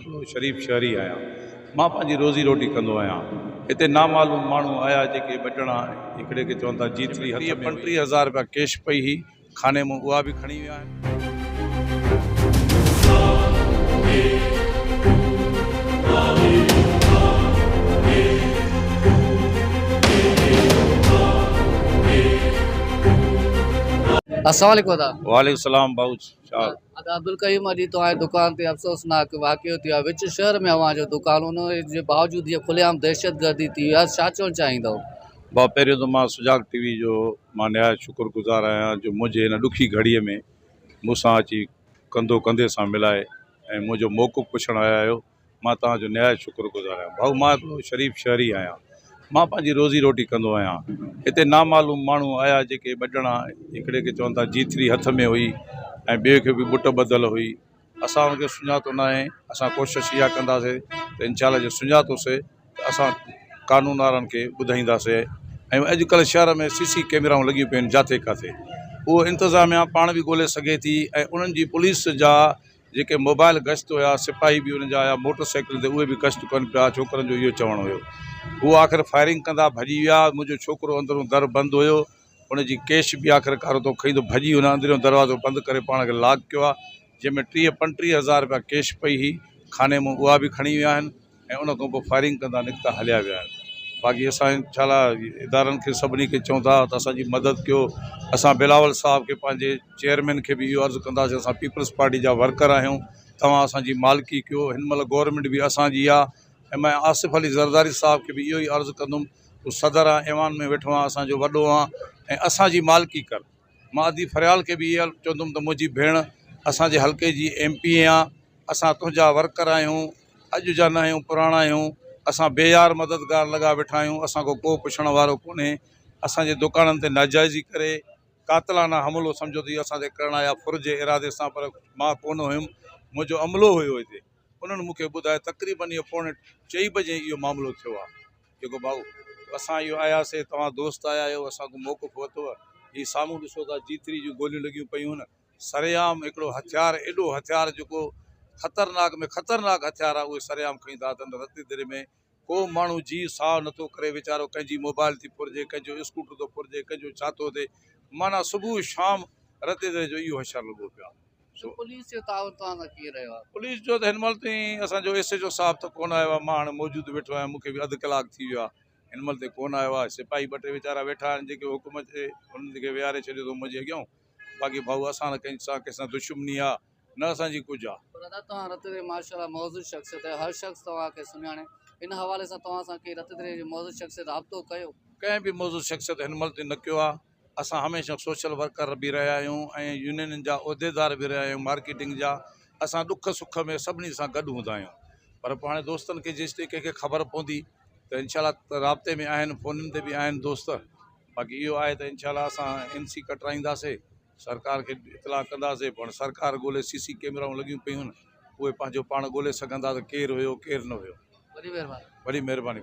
هڪڙو شريف شهري آهيان. مان پنهنجي روزي روٽي ڪندو آهيان. هتي نامعلوم ماڻهو آيا جيڪي ٻه ڄڻا هڪڙي کي چون ٿا جي ٿري هٿ ۾ 35 هزار رپيا ڪيش پئي هئي خاني مون اها به کڻي ويا آهن. السلام عليڪم ادا. وعليڪم السلام ڀائو ڇا. ادا عبدالقيوم اڄ توهان جي دڪان تي افسوسناڪ واقعو ٿيو آهي وچ شهر ۾ اوهان جو دڪان ان جي باوجود هي کلي عام دهشتگردي ٿي وئي آهي ڇا چوڻ چاهيندؤ. ڀاء پهريون ته مان سجاڳ ٽي وي جو مان نهايت شڪر گذار آهيان جو منهنجي هن ڏکي گهڙي ۾ مون سان اچي ڪنڌو ڪنڌي سان ملائي ۽ منهنجو موقف پڇڻ آيا آهيو مان توهان جو نهايت شڪر گذار آهيان. ڀائو مان هڪڙو شريف شهري آهيان. مان پنهنجي روزي روٽي ڪندو آهيان. هتي نامعلوم ماڻهو آيا جيڪي ٻه ڄڻا هڪڙي کي چون ٿا جي ٿري هٿ ۾ هئي ۽ ٻئي کي به ٻٽ ٻڌل هئي. اسان ان کي سڃاتو ناهي. اسان ڪوشش اها ڪنداسي ته انشاء الله جي سڃاتوسي ته اسان قانون وارن کي ٻڌائينداسي ۽ اڄڪلهه شهر ۾ سي سي ڪيمرائون لڳيون پيون آهن جاٿي ڪاٿي اهو انتظاميا پاڻ به ڳولي سگهي ٿي ۽ انهن جي پوليس جا جيڪي موبائل گشت هيا، سپاهي به انهن جا آيا موٽر سائيڪلن تي اهي به گشت ڪن پيا، ڇوڪرن جو اهو چوڻ هيو. هو آخر فائرنگ ڪندا ڀڄي ويا، منهنجو ڇوڪرو اندرون در بند هيو، ان جي ڪيش به آخرڪار اتو کئي ته ڀڄي هن اندريون دروازو بند ڪري پاڻ کي لاڪ ڪيو آ، جنهن ۾ ٽيهه پنٽيهه هزار رپيا ڪيش پئي هئي، خاني مون اها به کڻي ويا آهن. ۽ ان کان پوء فائرنگ ڪندا نڪتا هليا ويا آهن باقي اسان انشاء الله ادارن کي سڀني کي چئون ٿا ته اسان جي مدد ڪيو اسان بلاول صاحب کي پنهنجي چيئرمين کي به اهو عرض ڪنداسين اسان پيپلز پارٽي جا ورڪر آهيون توهان اسان جي مالڪي ڪيو هن مهل گورنمينٽ به اسان جي آهي ۽ مان آصف علي زرداري صاحب کي به اهو ئي عرض ڪندم تون صدر آن ايوان ۾ ويٺو آن اسان جو وڏو آن ۽ اسان جي مالڪي ڪر مان ادي فريال کي به اهو چوندم ته منهنجي ڀيڻ اسان جي حلقي جي ايم پي اي آن اسان تنهنجا ورڪر آهيون، اڄ جا نه آهيون پراڻا آهيون، اسان بي يار مددگار لڳا ويٺا آهيون، اسان کان ڪو پڇڻ وارو ڪونهي، اسان جي دڪانن تي ناجائزي ڪري قاتلانه حملو سمجهو ته اهو اسان تي ڪرڻ آيا ڦر جي ارادي سان پر مان ڪونه هيم، منهنجو عملو هيو هتي، انهن مون کي ٻڌايو تقريبن اهو پوڻي چئي بجي اهو معاملو ٿيو آهي جيڪو ڀائو اسان اهو آياسي توهان دوست آيا آهيو اسان کان موقف ورتو هي سامهون ڏسو ٿا جي ٿري جون گوليون لڳيون پيون آهن. سرعام هڪڙو هٿيار ايڏو هٿيار جيڪو خطرناڪ ۾ خطرناڪ هٿيار آهي اهي سرعام کڻي ٿا اچن رتي دري ۾ ڪو ماڻهو جي ساهه نٿو ڪري ويچارو ڪنهن جي موبائل ٿي ڦرجي ڪنهن جو اسڪوٽر ٿو ڦرجي ڪنهن جو ڇا ٿو ٿئي معنيٰ صبح شام رتي دري جو اهو حشر لڳو پيو آهي سو پوليس جو تعاون توهان سان ڪيئن رهيو آهي؟ پوليس جو ته هن مهل تائين اسان جو ايس ايڇ او صاحب ته ڪونه آيو آهي مان هاڻي موجود ويٺو آهيان مون کي به اڌ ڪلاڪ ٿي ويو آهي هن مهل تائين ڪونه آيو آهي سپاهي ٻه ٽي ويچارا ويٺا آهن جيڪي حڪم اچي انهن کي ويهاري ڇڏيو اٿو منهنجي اڳيان باقي ڀائو اسان نه ڪنهن سان ڪنهن سان دشمني آ نه اسان جي ڪجهه آ. پر ادا توهان رتدري ماشاء الله معزز شخصيت آهيو هر شخص توهان کي سڃاڻي ان حوالي سان توهان سان ڪنهن رتدري جي معزز شخصيت رابطو ڪيو؟ ڪنهن به معزز شخصيت هن مهل تائين نه ڪيو آ اسان هميشه سوشل ورڪر به رهيا آهيون ۽ يونينن جا عهديدار به رهيا آهيون مارڪيٽنگ جا اسان ڏک سک ۾ سڀني سان گڏ هوندا آهيون پر پوء هاڻي دوستن کي جيستائين ڪنهن کي خبر پوندي ته انشاء الله رابطي ۾ آهن فونن تي به آهن دوست باقي اهو آهي ته انشاء الله اسان اين سي ڪٽرائينداسي سرڪار کي اطلاع ڪنداسي پوء هاڻي سرڪار ڳولي سي سي ڪيمرائون لڳيون پيون آهن اهي پنهنجو پاڻ ڳولي سگهندا ته ڪير هيو ڪير نه هيو وڏي مهرباني. وڏي مهرباني.